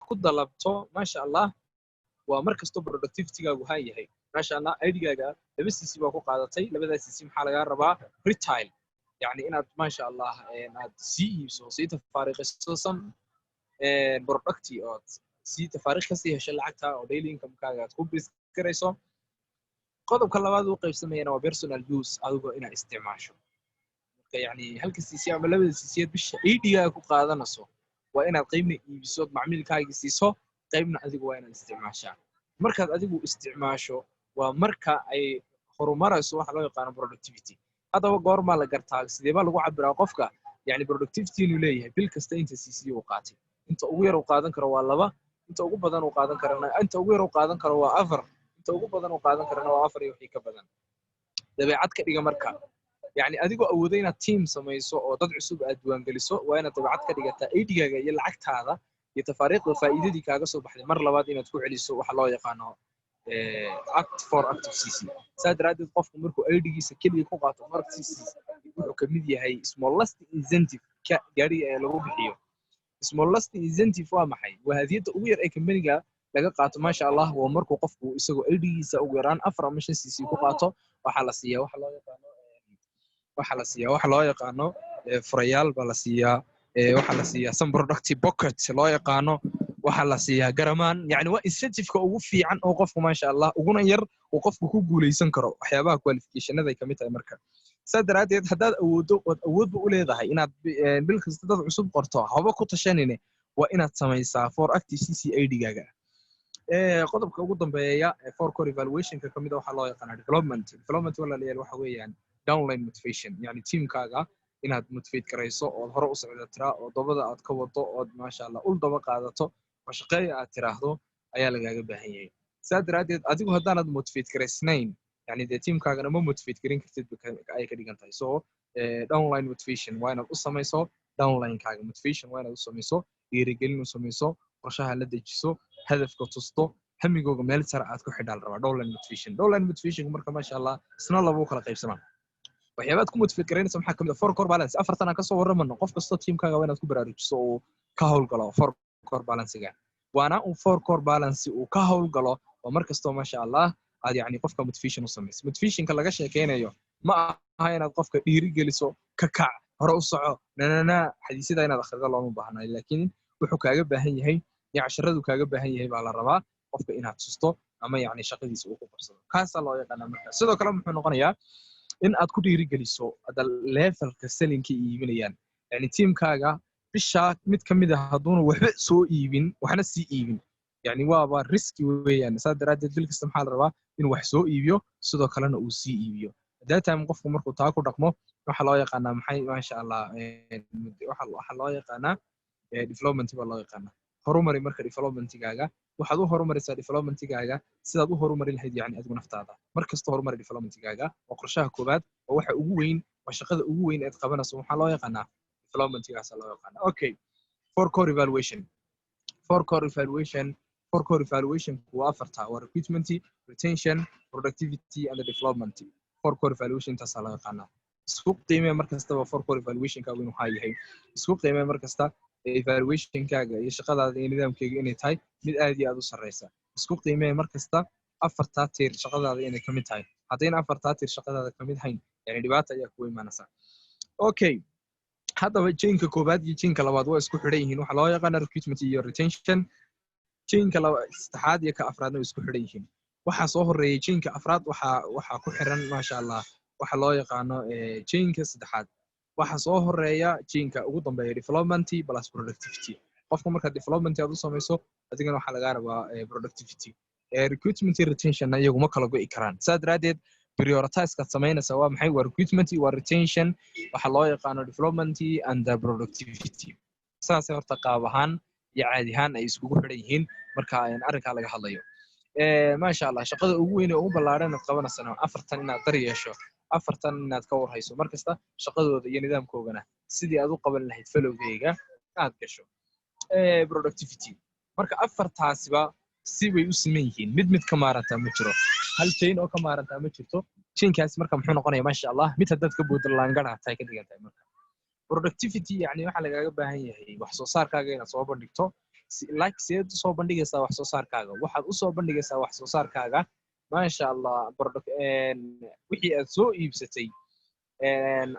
ku dalabto, maasha Allah, waa mar kastoo productivitygaagu haa yahay. Maasha Allah, ID-gaaga laba CC baa ku qaadatay. Labadaas CC maxaa lagaa rabaa? Retail, yani inaad, maasha Allah, aad sii iibso, sii tafaariiqiso some producti ood sii tafaariiq kasii hesho lacagta oo daily income-kaaga aad ku bis garayso. Qodobka labaad uu qaybsamayana waa personal use, adigoo inaad isticmaasho. Marka yani halka CC ama labada CC bisha ID-gaaga ku qaadanayso waa inaad qaybna iibiso, macmiilkaagii siiso, qaybna adigu waa inaad isticmaashaa. Markaad adigu isticmaasho waa marka ay horumarayso waxa loo yaqaano productivity. Haddaba goormaa la gartaa? Sidee baa lagu cabiraa qofka yani productivity inuu leeyahay? Bil kasta inta CC uu qaatay. Inta ugu yar uu qaadan karo waa laba, inta ugu badan uu qaadan karana, inta ugu yar uu qaadan karo waa afar, inta ugu badan uu qaadan karana waa afar iyo wixii ka badan. Dabeecad ka dhiga marka, yani adigoo awooda inaad team samayso oo dad cusub aad diiwaangeliso, waa inaad dabeecad ka dhigataa ID-gaaga iyo lacagtaada iyo tafaariiqda faa'iidadii kaaga soo baxday mar labaad inaad ku celiso waxa loo yaqaano act four active CC. Saa daraaddeed qofku markuu ID-giisa keliya ku qaato four active CC, wuxuu ka mid yahay smallest incentive ka gaariga ee lagu bixiyo. Smallest incentive waa maxay? Waa hadiyadda ugu yar ee company-ga laga qaato, maasha Allah. Waa markuu qofku isagoo ID-giisa ugu yaraan 4 ama 5 CC ku qaato, waxaa la siiyaa waxa loo yaqaano, waxaa la siiyaa waxa loo yaqaano furayaal baa la siiyaa, waxaa la siiyaa some productive pocket loo yaqaano, waxaa la siiyaa garamaan. Yani waa incentive-ka ugu fiican oo qofku, maasha Allah, uguna yar uu qofku ku guuleysan karo waxyaabaha qualificationada ay kamid tahay. Marka saa daraaddeed haddaad awooddo ood awoodba u leedahay inaad bil kasta dad cusub qorto, haba ku tashanine, waa inaad samaysaa four active CC ID-gaaga. Qodobka ugu dambeeya ee four core evaluationka kamid a waxaa loo yaqaanaa development. Development, walaalayaal, waxa weeyaan downline motivation, yani teamkaaga inaad motivate garayso ood hore u socda tiraa oo dabada aad ka wado ood, maasha Allah, ul daba qaadato oo shaqeeya aad tiraahdo ayaa lagaaga baahan yahay. Saa daraaddeed adigu haddaanad motivate garaysnayn, yani dee teamkaagana ma motivate garin kartid ayay ka dhigan tahay. So downline motivation waa inaad u samayso downlinekaaga motivation, waa inaad u samayso dhiirigelin, u samayso qorshaha, la dejiso hadafka, tusto hamigooga, meel sare aad ku xidhaa la rabaa downline motivation. Downline motivation marka, maasha Allah, isna laba u kala qaybsamaa. Waxyaabaad ku motivate garaynaysa maxaa kamid ah? Four core balance, afartan aan kasoo warramano. Qof kastoo teamkaaga waa inaad ku baraarujiso uu ka howlgalo four core balancega. Waana uu four core balance uu ka howlgalo oo mar kastoo, maasha Allah, aad yani qofka motivation u samayso. Motivationka laga sheekeynayo ma aha inaad qofka dhiiri geliso, ka kac, hore u soco, nanana, xadiisyada inaad akhrida looma baahnayo, laakiin wuxuu kaaga baahan yahay iyo casharadu kaaga baahan yahay baa la rabaa qofka inaad tusto ama yani shaqadiisa uu ku qabsado. Kaasaa loo yaqaanaa. Marka sidoo kale muxuu noqonayaa in aad ku dhiirigeliso ada levelka sellingka iibinayaan. Yani teamkaaga bishaa mid ka mid ah hadduuna waxba soo iibin, waxna sii iibin, yani waaba riski weeyaan. Saa daraaddeed bil kasta maxaa la rabaa? Inuu wax soo iibiyo, sidoo kalena uu sii iibiyo. That time qofku markuu taa ku dhaqmo waxaa loo yaqaanaa maxay, maasha Allah? Waxaa loo yaqaanaa development baa loo yaqaanaa. Horumari marka developmentigaaga. Waxaad u horumarisaa developmentigaaga sidaad u horumari lahayd yani adigu naftaada. Mar kasta horumari developmentigaaga. Waa qorshaha koowaad, waa waxa ugu weyn, waa shaqada ugu weyn eed qabanayso. Waxaa loo yaqaanaa developmentigaasa loo yaqaanaa. Okay, four core evaluation, four core evaluation, four core evaluation waa afarta: waa recruitment, retention, productivity and development. Four core evaluation intaasaa loo yaqaanaa. Isku qiimee mar kastaba four core evaluationkaagu inuu haa yahay. Isku qiimee mar kasta evaluationkaaga iyo shaqadaada iyo nidaamkeyga inay tahay mid aad iyo aad u sarreysa. Isku qiimee mar kasta afartaa tiir shaqadaada inay ka mid tahay. Haddayna afartaa tiir shaqadaada ka mid hayn, yani dhibaata ayaa kugu imaanaysa. Okay, haddaba chainka koowaad iyo chainka labaad waa isku xidhan yihiin, waxaa loo yaqaana recruitment iyo retention. Chainka laba saddexaad iyo ka afraadna way isku xidhan yihiin. Waxaa soo horeeyay chainka afraad, waxaa ku xiran, maasha Allah, waxa loo yaqaano chainka saddexaad. Waxaa soo horeeya chainka ugu dambeeya, development plus productivity. Qofka marka development aad u samayso, adigana waxaa lagaa rabaa productivity. Recruitment iyo retentionna iyagu ma kala go'i karaan. Saa daraaddeed prioritizekaad samaynaysaa waa maxay? Waa recruitment, waa retention, waxaa loo yaqaano development and the productivity. Saasay horta qaab ahaan iyo caadi ahaan ay iskugu xidhan yihiin marka arrinkaa laga hadlayo. Maasha Allah, shaqada ugu weyn ee ugu ballaaran inaad qabanaysana afartan inaad dar yeesho, afartan inaad ka warhayso mar kasta shaqadooda iyo nidaamkoogana sidii aad u qaban lahayd flowgeyga aad gasho. Productivity marka afartaasiba si bay u siman yihiin. Mid ka maarantaa ma jiro, hal chain oo ka maarantaa ma jirto. Chainkaasi marka muxuu noqonaya, maasha Allah? Mid haddaad ka boodo laangara tahay ka dhigan tahay. Marka productivity yani waxaa lagaaga baahan yahay wax soo saarkaaga inaad soo bandhigto. Like, sideed usoo bandhigaysaa wax soo saarkaaga? Waxaad usoo bandhigaysaa wax soo saarkaaga, maasha Allah, product wixii aad soo iibsatay,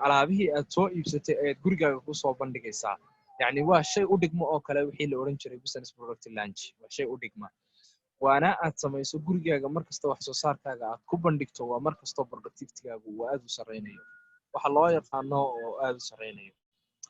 alaabihii aad soo iibsatay ayaad gurigaaga kusoo bandhigaysaa. Yani waa shay u dhigma oo kale wixii la odhan jiray business product launch. Waa shay u dhigma, waana aad samayso gurigaaga mar kasta wax soo saarkaaga aad ku bandhigto. Waa mar kastoo productivitygaagu uu aad u sarreynayo, waxa loo yaqaano oo aad u sarreynayo.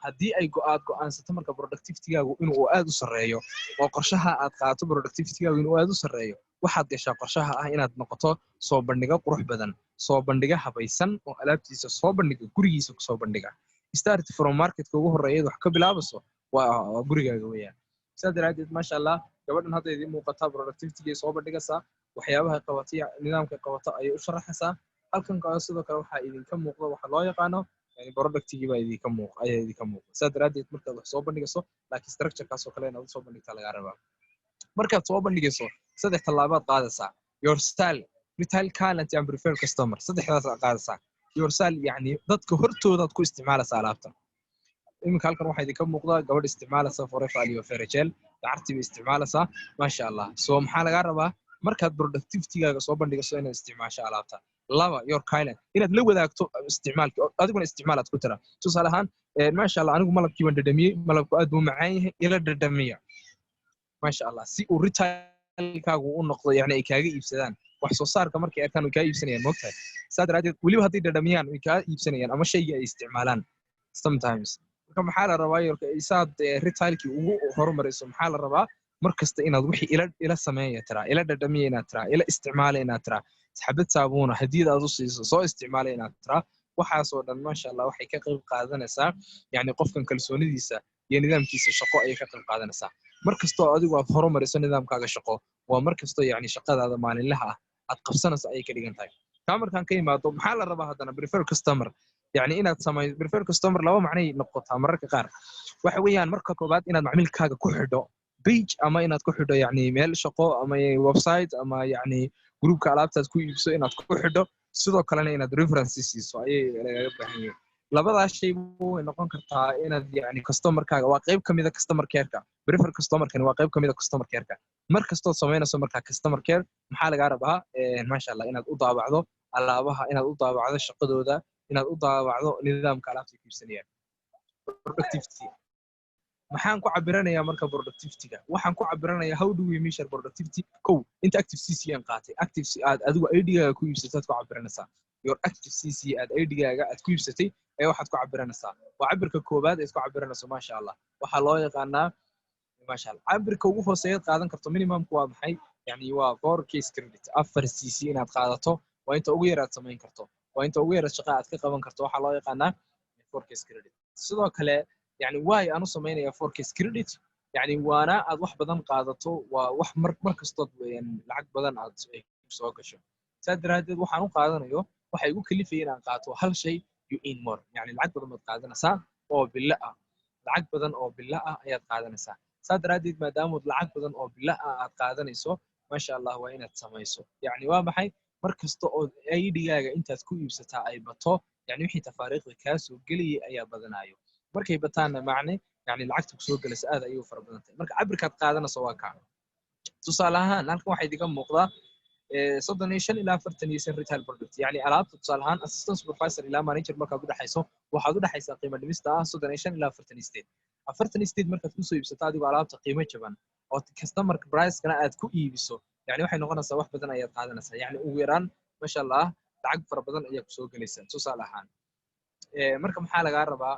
Haddii ay aad go'aansato marka productivitygaagu inuu aad u sarreeyo oo qorshaha aad qaato productivitygaagu inuu aad u sarreeyo, waxaad gashaa qorshaha ah inaad noqoto soo bandhigo qurux badan, soo bandhiga habaysan oo alaabtiisa soo bandhiga, gurigiisa kusoo bandhiga. Start from marketka ugu horreeyaad wax ka bilaabayso waa gurigaaga weeyaan. Sidaa daraaddeed, maasha Allah, gabadhan hadda idiin muuqataa productivitygay soo bandhigaysaa, waxyaabaha qabatay, nidaamka qabata ayay u sharaxaysaa. Halkan kale sidoo kale waxaa idinka muuqda waxa loo yaqaano, yani, productigii baa idinka muuq ayaa idinka muuqda. Sidaa daraaddeed, markaad wax soo bandhigayso, laakiin structurekaas oo kale inaad usoo bandhigtaa lagaa rabaa. Markaad soo bandhigayso, saddex tallaabaad qaadaysaa: your style, retail client and preferred customer. Saddexdaas aad qaadaysaa. Your style, yani dadka hortoodaad ku isticmaalaysaa alaabta. Iminka halkan waxaa idinka muuqda gabadh isticmaalaysa Forever Aloe Vera Gel, dacartii bay isticmaalaysaa, maasha Allah. So maxaa lagaa rabaa markaad productivitygaaga soo bandhigayso? Inaad isticmaasho alaabta. Laba, your client inaad la wadaagto isticmaalki, adiguna isticmaal aad ku tira. Tusaale ahaan, maasha Allah, anigu malabkii baan dhadhamiyey, malabku aad buu macaan yahay, ila dhadhamiya, maasha Allah, si uu retailkaagu u noqdo, yani ay kaaga iibsadaan. Wax soo saarka markay arkaan way kaa iibsanayaan, moogtahay? Saa daraaddeed, weliba hadday dhadhamiyaan way kaa iibsanayaan ama shaygii ay isticmaalaan sometimes. Marka maxaa la rabaa? Saad retailkii ugu horumariso, maxaa la rabaa? Mar kasta inaad wixii ila sameeya tiraa, ila dhadhamiya inaad tiraa, ila isticmaala inaad tiraa, xabad saabuuna hadiyad aad u siiso, soo isticmaala inaad tiraa. Waxaasoo dhan, maasha Allah, waxay ka qayb qaadanaysaa, yani, qofkan kalsoonidiisa iyo nidaamkiisa shaqo ayay ka qayb qaadanaysaa. Mar kastoo adigu aad horumariso nidaamkaaga shaqo, waa mar kastoo, yani, shaqadaada maalinlaha ah aad qabsanayso ayay ka dhigan tahay. Taa markaan ka imaado, maxaa la rabaa haddana? Prefer customer, yani inaad samayso prefer customer. Laba macnay noqotaa mararka qaar. Waxa weeyaan, marka koobaad, inaad macmiilkaaga ku xidho page ama inaad ku xidho, yani, meel shaqo ama website ama, yani, groupka alaabtaad ku iibso inaad ku xidho. Sidoo kalena inaad reference siiso ayay lagaga baahan yahay. Labadaas shay way noqon kartaa inaad, yani, customerkaaga waa qayb ka mida customer careka. Prefer customerkani waa qayb ka mida customer careka. Mar kastood samaynayso markaa customer care, maxaa lagaa rabaa? Maasha Allah, inaad u daabacdo alaabaha, inaad u daabacdo shaqadooda, inaad u daabacdo nidaamka alaabta ay ku iibsanayaan. Productivity maxaan ku cabiranayaa marka? Productivityga waxaan ku cabiranayaa, how do we measure productivity? Kow, inta active CC aan qaatay, active aad adigu ID-gaaga ku iibsataad ku cabiranaysaa. Your active CC aad ID-gaaga aad ku iibsatay ayaa waxaad ku cabiranaysaa. Waa cabirka koowaad eed ku cabiranayso, maasha Allah. Waxaa loo yaqaanaa, maasha Allah, cabirka ugu hooseeyaad qaadan karto. Minimumku waa maxay? Yani waa 4 case credit, 4 CC inaad qaadato waa inta ugu yaraad samayn karto, waa inta ugu yaraad shaqa aad ka qaban karto. Waxaa loo yaqaanaa 4 case credit. Sidoo kale, yani, waay aan u samaynaya 4 case credit, yani, waana aad wax badan qaadato, waa wax mar kastood lacag badan aad soo gasho. Saa daraaddeed, waxaan u qaadanayo, waxa igu kalifaya inaan qaato hal shay: you earn more. Yani lacag badan baad qaadanaysaa oo bilo ah, lacag badan oo bilo ah ayaad qaadanaysaa. Saa daraaddeed, maadaamood lacag badan oo bilo ah aad qaadanayso, maasha Allah, waa inaad samayso. Yani waa maxay? Mar kasta oo ID-gaaga intaad ku iibsataa ay bato, yani wixii tafaariikhda kaa soo gelayay ayaa badanayo. Markay bataanna, macne, yani, lacagta kusoo gelaysa aad ayay u fara badan tahay. Marka cabirkaad qaadanayso waa kaa. Tusaale ahaan, halkan waxaa idinka muuqdaa 35 ilaa 45 retail product, yani alaabta. Tusaale ahaan, assistant supervisor ilaa manager markaad u dhexayso, waxaad u dhexaysaa qiimo dhimista ah 35 ilaa 48. 48 markaad kusoo iibsato adigoo alaabta qiimo jaban oo customer pricekana aad ku iibiso, yani waxay noqonaysaa wax badan ayaad qaadanaysaa. Yani ugu yaraan, maasha Allah, lacag fara badan ayaa kusoo gelaysa. Tusaale ahaan, marka maxaa lagaa rabaa?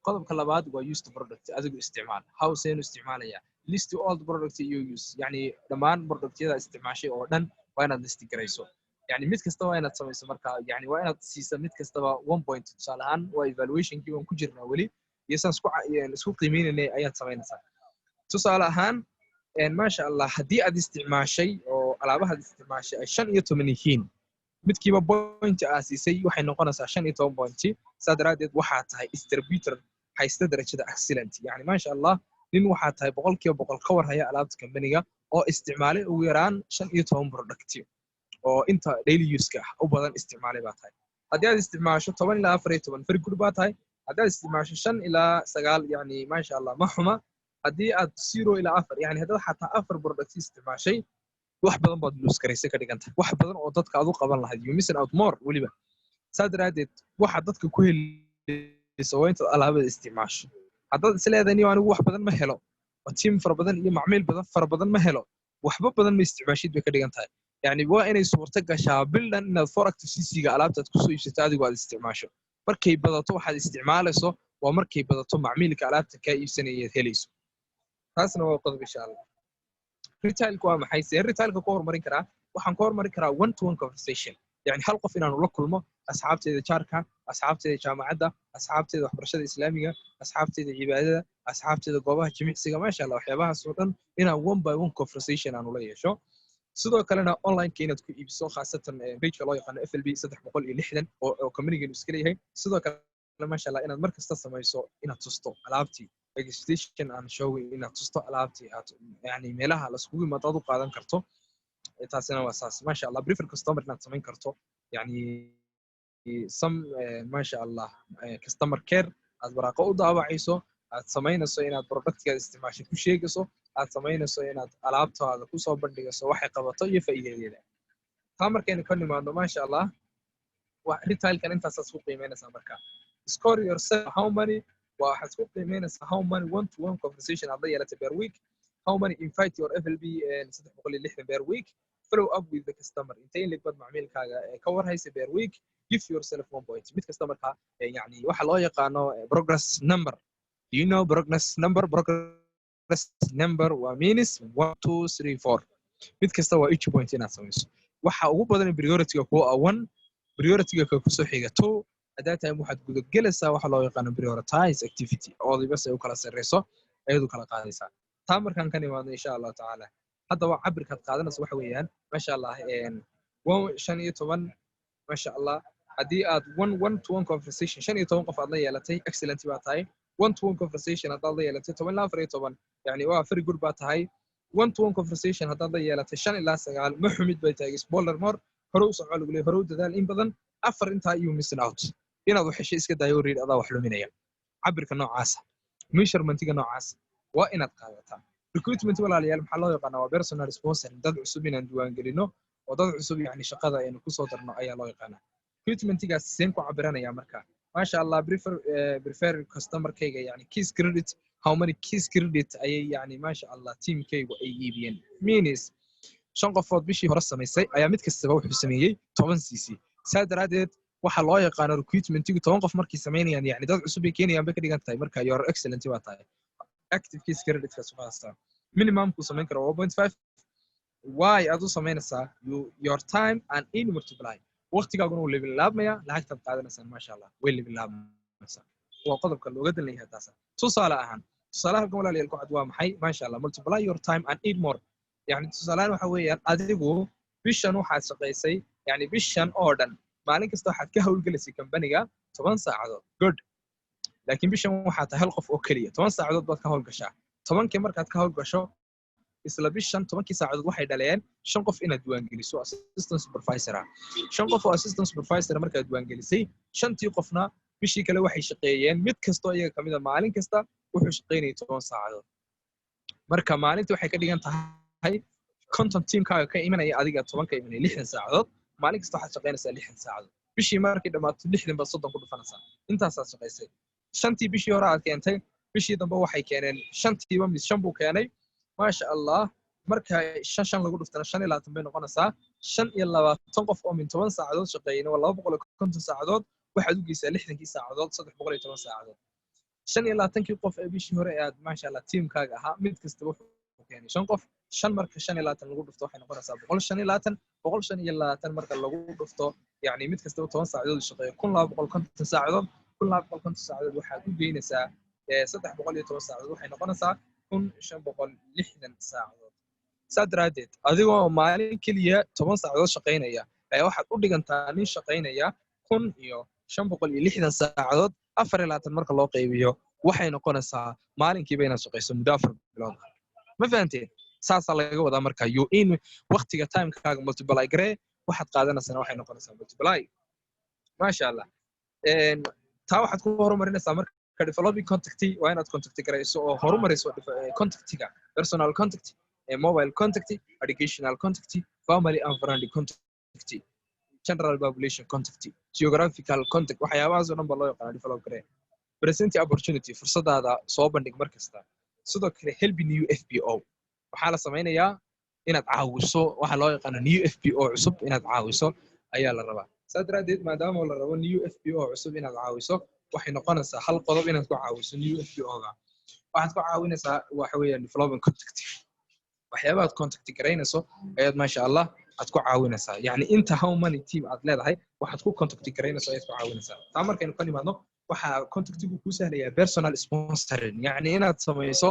Qodobka labaad waa use the product, adigu isticmaal. How, seenu isticmaalaya? List all the product you use, yani dhammaan productyada isticmaashay oo dhan waa inaad list garayso. Yani mid kasta waa inaad samayso. Marka, yani, waa inaad siisa mid kastaba 1 point. Tusaale ahaan, waa evaluationkii waan ku jirnaa weli iyo saan isku qiimeynanay ayaad samaynaysaa. Tusaale ahaan, maasha Allah, haddii aad isticmaashay oo alaabahaad isticmaashay ay 15 yihiin, midkiiba point aa siisay, waxay noqonaysaa 15 point. Saa daraaddeed, waxaa tahay distributor haysta darajada excellent. Yani, maasha Allah, nin waxaa tahay 100% ka war haya alaabta companyga oo isticmaalay ugu yaraan 15 product oo inta daily use-ka ah u badan isticmaalay baa tahay. Haddii aad isticmaasho 10 ilaa 14, very good baa tahay. Haddii aad isticmaasho 5 ilaa 9, yani, maasha Allah, ma xuma. Haddii aad 0 ilaa 4, yani haddaad xataa afar product isticmaashay, wax badan baad lose garaysay ka dhiganta, wax badan oo dadka aad u qaban lahayd you missing out more weliba. Saa daraaddeed waxa dadka ku helaysa waa intaad alaabada isticmaasho. Haddaad is leedahay, "Niyo, anigu wax badan ma helo oo team fara badan iyo macmiil badan fara badan ma helo," waxba badan ma isticmaashid bay ka dhigan tahay. Yani waa inay suurto gashaa bildan inaad four active CC-ga alaabtaad kusoo iibsato adigoo aad isticmaasho. Markay badato waxaad isticmaalayso waa markay badato macmiilka alaabta kaa iibsanayaad helayso. Taasna waa qodob, insha Allah. Retailku waa maxay? See retailka ku horumarin karaa? Waxaan ku horumarin karaa one to one conversation, yani hal qof inaanu la kulmo, asxaabteeda jaarka, asxaabteeda jaamacadda, asxaabteeda waxbarashada islaamiga, asxaabteeda cibaadada, asxaabteeda goobaha jimicsiga, maasha Allah, waxyaabahaas oo dhan inaan one by one conversation aanu la yeesho. Sidoo kalena onlineka inaad ku iibiso, khaasatan pageka loo yaqaano FLB 360 oo companygeenu iska leeyahay. Sidoo kale, maasha Allah, inaad mar kasta samayso inaad tusto alaabtii, exhibition and showing, inaad tusto alaabtii aad yani meelaha laskugu yimaado aad u qaadan karto. Taasina waa saas, maasha Allah. Prefer customer inaad samayn karto, yani some, maasha Allah, customer care aad waraaqo u daawacayso, aad samaynayso inaad productgaad isticmaashay ku sheegayso, aad samaynayso inaad alaabtaada kusoo bandhigayso waxay qabato iyo faa'iidadeeda. Taa markaynu ka nimaadno, maasha Allah, retailkan intaasaad ku qiimeynaysaa. Marka score yourself how many, waa waxaad ku qiimeynaysaa how many one to one conversation aad la yeelatay per week, how many invite your FLB 360 per week, follow up with the customer, intee in le'eg baad macmiilkaaga ka warhaysa per week. Give yourself one point mid kasta. Marka yani waxa loo yaqaano progress number. Do you know progress number? Progress number waa means one, two, three, four. Mid kasta waa each point inaad samayso. Waxa ugu badan priority-ga kuwa ah one, priority-ga ka kusoo xiga two. At that time waxaad gudagelaysaa waxa loo yaqaano prioritize activity, oodiba say u kala sarreyso ayadu kala qaadaysaa. Taa markaan ka nimaadno, insha Allahu tacaala, haddaba cabirkaad qaadanaysa waxa weeyaan, maasha Allah, one 15, maasha Allah. Haddii aad one one to one conversation 15 qof aad la yeelatay, excellent baa tahay. One to one conversation haddaad la yeelatay 10 ilaa 14, yani waa very good baa tahay. One to one conversation haddaad la yeelatay 5 ilaa 9, ma xumid bay tahay. Explore more, hore u soco lagu leeyahay, hore u dadaal in badan. Afar intaa you missing out, inaad wax heshay iska daayo, read adaa wax luminaya. Cabirka noocaasa, measurementiga noocaasa waa inaad qaadataa. Recruitment, walaalayaal, maxaa loo yaqaanaa? Waa personal sponsor, dad cusub inaan diiwaangelino oo dad cusub yani shaqada aynu kusoo darno ayaa loo yaqaanaa. Recruitmentigaas seen ku cabiranaya marka? Maasha Allah, prefer customerkayga, yani case credit, how many case credit ayay yani, maasha Allah, teamkaygu ay iibiyeen. Means shan qofood bishii hore samaysay ayaa mid kastaba wuxuu sameeyey 10 CC. Saa daraaddeed waxa loo yaqaano recruitmentigu 10 qof markay samaynayaan, yani dad cusub bay keenayaan bay ka dhigan tahay. Marka your excellent baa tahay. Active case creditka suqaasa minimumku samayn karo 1.5. Why aad u samaynaysaa? You, your time and in multiply, waqtigaaguna wuu libinlaabmaya, lacagtaad qaadanaysaan, maasha Allah, way libinlaabmaysaa. Waa qodobka looga dan leeyahay taasa. Tusaale ahaan, tusaale halkan, walaalayaal, ku cad waa maxay? Maasha Allah, multiply your time and eat more. Yani tusaalehaan waxa weeyaan, adigu bishan waxaad shaqaysay, yani bishan oo dhan maalin kasta waxaad ka howlgelaysay kambaniga 10 saacadood. Good. Laakiin bishan waxaa tahay hal qof oo keliya, 10 saacadood baad ka howlgashaa. 10kii markaad ka howlgasho isla bishan, 10kii saacadood waxay dhaleen shan qof inaad diiwaangeliso assistant supervisor ah. Shan qof oo assistant supervisor markaad diiwaangelisay, shantii qofna bishii kale waxay shaqeeyeen, mid kastoo iyaga kamid a maalin kasta wuxuu shaqeynayay 10 saacadood. Marka maalintii waxay ka dhigan tahay 50 teamkaaga ka imanaya, adiga 10 ka imanaya, 60 saacadood. Maalin kasta waxaad shaqaynaysaa 60 saacadood. Bishii markay dhammaato, 60 baad 30 ku dhufanaysaa intaasaad shaqaysay. Shantii bishii hore aad keentay, bishii dambe waxay keeneen shantiiba mid shan buu keenay, maasha Allah. Marka shan shan lagu dhuftana 25 bay noqonaysaa. 25 qof oo min 10 saacadood shaqeeyana waa 250 saacadood. Waxaad u geysaa 60kii saacadood, 310 saacadood. 25kii qof ee bishii hore ee aad, maasha Allah, teamkaaga ahaa, mid kasta wuxuu keenay shan qof. Shan marka 25 lagu dhufto waxay noqonaysaa 125. 125 marka lagu dhufto, yani mid kastaba 10 saacadood shaqeeyo, 1250 saacadood. 1250 saacadood waxaad u geynaysaa 310 saacadood, waxay noqonaysaa 1560 saacadood. Saa daraaddeed adigoo maalin keliya 10 saacadood shaqaynaya ayaa waxaad u dhigantaa nin shaqaynaya 1560 saacadood. 24 marka loo qaybiyo waxay noqonaysaa maalinkiiba inaad shaqayso muddo 4 bilood. Ma fahanteen? Saasaa laga wadaa. Marka you in waqtiga timekaaga multiply garee, waxaad qaadanaysana waxay noqonaysaa multiply, maasha Allah. Taa waxaad ku horumarinaysaa marka. Ka developing contact waa inaad contact garayso oo horumariso contactiga: personal contact, mobile contact, educational contact, family and friend contact, general population contact, geographical contact. Waxyaabahaas oo dhan baa loo yaqaana develop garee. Present opportunity, fursadaada soo bandhig mar kasta. Sidoo kale help new FBO, waxaa la samaynayaa inaad caawiso waxa loo yaqaano new FBO cusub inaad caawiso ayaa la rabaa. Saa daraaddeed, maadaama la rabo new FBO cusub inaad caawiso, waxay noqonaysaa hal qodob inaad ku caawiso new FBO-ga. Waxaad ku caawinaysaa waxa weeyaan development contact. Waxyaabahaad contact garaynayso ayaad, maasha Allah, aad ku caawinaysaa. Yacni inta how many team aad leedahay waxaad ku contact garaynayso ayaad ku caawinaysaa. Taa markaynu ka nimaadno, waxaa contactigu kuu sahlayaa personal sponsoring, yacni inaad samayso,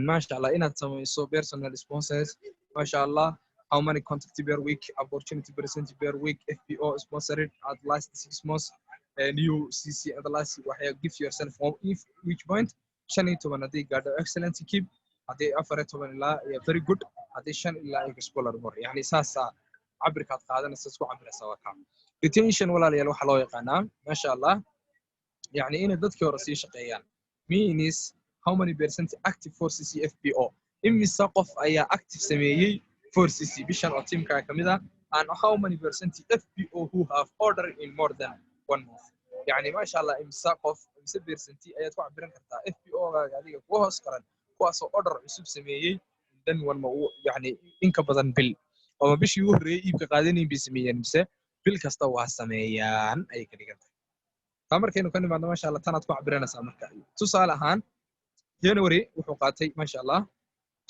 maasha Allah, inaad samayso personal sponsors. Maasha Allah, how many contact per week, opportunity percent per week, FBO sponsored at last 6 months, new CC at the last waxay give yourself one if which point 15 haddii gaadho excellent, keep haddii 14 ilaa very good, haddii 5 ilaa explore more. Yani saasaa cabirkaad qaadanaysa isku cabiraysa. Waa kaa retention, walaalayaal. Waxaa loo yaqaanaa, maasha Allah, yani inay dadkii hore sii shaqeeyaan, means how many percent active 4 CC FBO, imise qof ayaa active sameeyey 4 CC bishan oo teamkaa ka mid ah, and how many percent FBO who have ordered in more than one month. Yani, maasha Allah, imise qof, imise percent ayaad ku cabiran kartaa FBO-gaaga adiga kuwa hoos qaran kuwaasoo order cusub sameeyey than one month, yani in ka badan bil, ama bishii ugu horreeyey iibka qaadanayn bay sameeyeen mise bil kasta waa sameeyaan ayay ka dhigan tahay. Taa markaynu ka nimaadno, maasha Allah, tanaad ku cabiranaysaa. Marka tusaale ahaan January wuxuu qaatay, maasha Allah,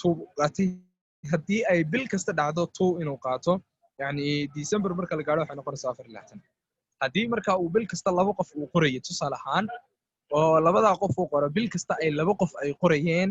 two qaatay. Haddii ay bil kasta dhacdo two inuu qaato, yani December marka la gaadho waxay noqonaysaa 24. Haddii marka uu bil kasta laba qof uu qorayay, tusaale ahaan, oo labadaa qof uu qoro bil kasta ay laba qof ay qorayeen,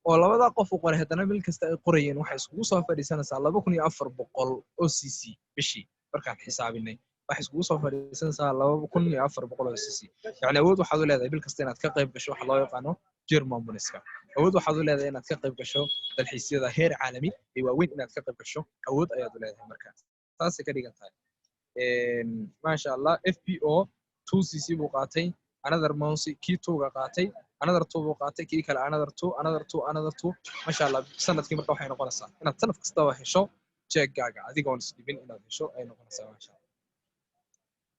oo labadaa qof uu qoray haddana bil kasta ay qorayeen, waxay iskugu soo fadhiisanaysaa 2400 oo CC bishii. Markaan xisaabinay, waxay iskugu soo fadhiisanaysaa 2400 oo CC. Yani awood waxaad u leedahay bil kasta inaad ka qayb gasho waxa loo yaqaano chairman bonuska. Awood waxaad u leedahay inaad ka qayb gasho dalxiisyada heer caalami ee waaweyn inaad ka qayb gasho awood ayaad u leedahay. Marka taasay ka dhigan tahay, maasha Allah, FBO 2 CC buu qaatay another month, kii two-ga qaatay another two buu qaatay, kii kale another two, another two, another two. Maasha Allah, sanadkii marka waxay noqonaysaa inaad sanad kastaba hesho jeegaaga adigoon isdhibin inaad hesho ay noqonaysaa, maasha Allah.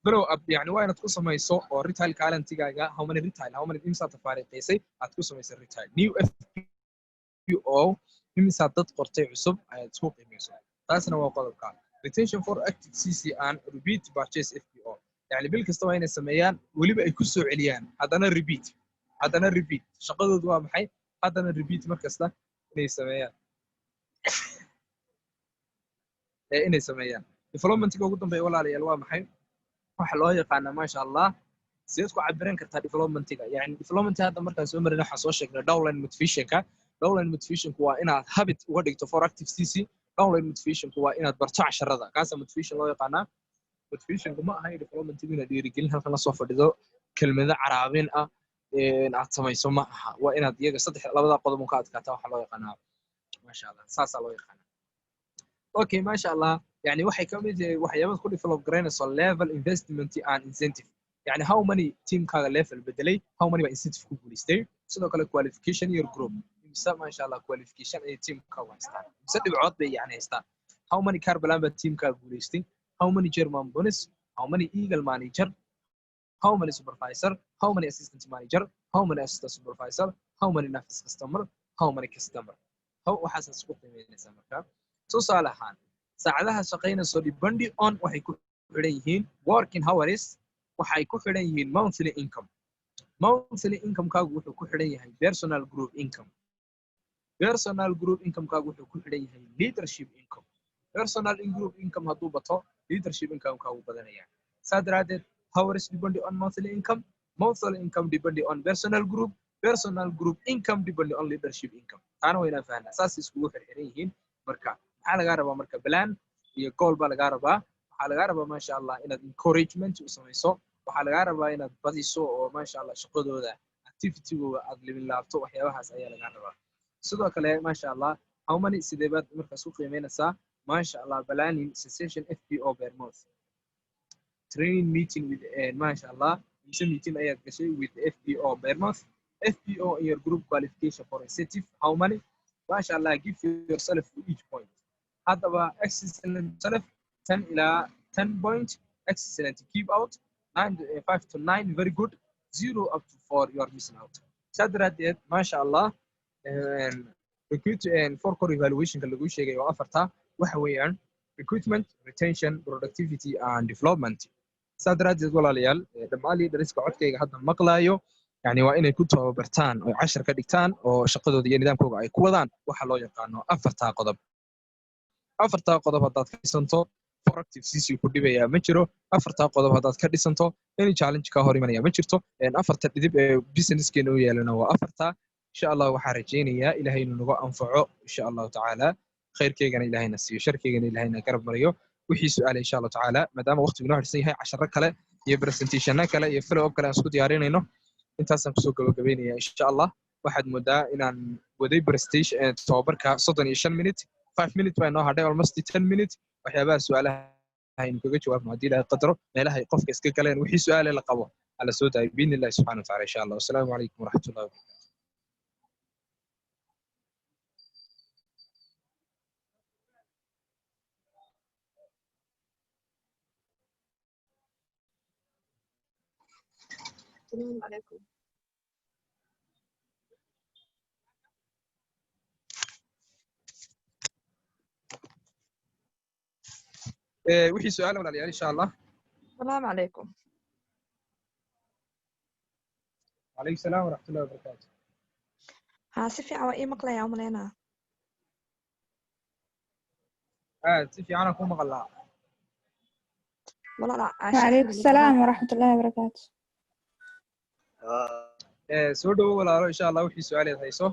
Follow up, yani waa inaad ku samayso oo retail currency-gaaga, how many retail, how many, imsaad tafaariiqaysay aad ku samaysay retail new FBO, imisaad dad qortay cusub ayaad isku qiimayso. Taasna waa qodobka retention for active CC and repeat purchase FBO. Yani bil kasta waa inay sameeyaan, weliba ay ku soo celiyaan, haddana repeat, haddana repeat. Shaqadoodu waa maxay? Haddana repeat mar kasta inay sameeyaan inay sameeyaan. Developmentiga ugu dambeeya, walaalayaal, waa maxay? Waxa loo yaqaanaa, maasha Allah, sideed ku cabiran kartaa developmentiga? Yani development hadda markaan soo marin waxaan soo sheegnay downline motivationka. Downline motivationku waa inaad habit uga dhigto for active CC. Downline motivationku waa inaad barto casharada, kaasa motivation loo yaqaanaa. Motivationku ma aha developmentigu inaad dhiirigelin halkan lasoo fadhido, kelmado caraabin ah aad samayso ma aha. Waa inaad iyaga saddex labada qodob un ka adkaataa waxaa loo yaqaanaa, maasha Allah, saasaa loo yaqaanaa. Okay, maasha Allah, yani waxay ka mid yahay waxyaabaad ku develop garaynayso level investment and incentive. Yani how many teamkaaga level bedelay, how many baa incentive ku guulaystay. Sidoo kale qualification your group, mise, maasha Allah, qualification ayay teamkaagu haystaan, mise dhibcood bay yani haystaan. How many car plan baa teamkaaga guulaystay, how many chairman bonus, how many eagle manager, how many supervisor, how many assistant manager, how many assistant supervisor, how many nafis customer, how many customer, how waxaas isku qiimeynaysaa. Marka tusaale ahaan saacadaha shaqaynayso depending on waxay ku xidhan yihiin working hours, waxay ku xidhan yihiin monthly income. Monthly income-kaagu wuxuu ku xidhan yahay personal group income. Personal group income-kaagu wuxuu ku xidhan yahay leadership income. Personal group income hadduu bato, leadership income-kaagu badanaya. Saa daraaddeed hours depending on monthly income, monthly income depending on personal group, personal group income depending on leadership income. Taana waa inaan fahnaa, saas iskugu xirxiran yihiin. Marka maxaa lagaa rabaa? Marka plan iyo goal baa lagaa rabaa. Waxaa lagaa rabaa, maasha Allah, inaad encouragement u samayso. Waxaa lagaa rabaa inaad badiso oo, maasha Allah, shaqadooda, activitygooda aad libin laabto. Waxyaabahaas ayaa lagaa rabaa. Sidoo kale, maasha Allah, how many, sidee baad markaas u qiimeynaysaa, maasha Allah, planning session FBO per month, training meeting with, maasha Allah. Mise meeting ayaad gashay with FBO per month? FBO in your group qualification for incentive, how many? Maasha Allah, give yourself each point. Haddaba excellent self 10 ilaa 10 point, excellent keep out 9, 5 to 9 very good, 0 up to 4 you are missing out. Saa daraaddeed, maasha Allah, recruit four core evaluationka lagu sheegay oo afarta waxa weeyaan recruitment, retention, productivity and development. Saa daraaddeed, walaalayaal, dhammaan leaderska codkayga hadda maqlaayo, yani waa inay ku tababartaan oo cashar ka dhigtaan oo shaqadooda iyo nidaamkooga ay ku wadaan waxa loo yaqaano afartaa qodob. Afartaa qodob haddaad ka dhisanto, four active CC ku dhibayaa ma jiro. Afartaa qodob haddaad ka dhisanto, any challenge ka hor imanaya ma jirto. Afarta dhidib ee businesskeena u yeelana waa afartaa. Insha Allah waxaan rajaynayaa Ilahay inuu nagu anfaco, insha Allahu tacaala. Khayrkeygana Ilahayna siiyo, sharkeygana Ilahayna garab mariyo. Wixii su-aala, insha Allahu tacaala, maadaama waqtigu inoo harsan yahay, casharo kale iyo presentationna kale iyo follow up kale aan isku diyaarinayno, intaasaan kusoo gabagabeynaya, insha Allah. Waxaad moodaa inaan waday presentation tababarka 35 minute, 5 minute baa inoo hadhay, almost 10 minute. Waxyaabaha su-aalaha aynu kaga jawaabno haddii Ilahay qadaro, meelaha ay qofka iska galeen, wixii su-aale la qabo ala soo daayo biidni Illahi subxana wa tacala, insha Allah. Wasalaamu calaykum waraxmatullahi wabarakatu. السلام عليكم. Wixii su-aala, walaalayaal, insha Allah. السلام عليكم. Calaykum salaam waraxmatullahi wabarakaatu. Haa, si fiican waa ii maqlayaa umaleynaa. Aad si fiicanaan ku maqalnaa. Walaala Caasha. وعليكم السلام ورحمة الله وبركاته. Soo dhowo, walaalo, insha Allah, wixii su-aaleed hayso.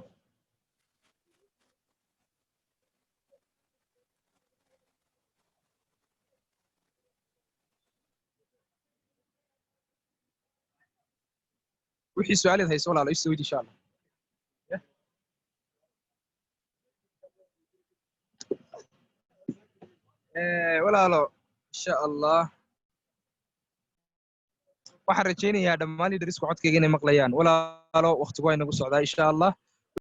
Wixii su-aaleed hayso, walaalo, isoo weydi, insha Allah. Yeah. Walaalo, insha Allah, waxaan rajaynayaa dhammaan leadersku codkayga inay maqlayaan. Walaalo, waqtigu waa inagu socdaa, insha Allah.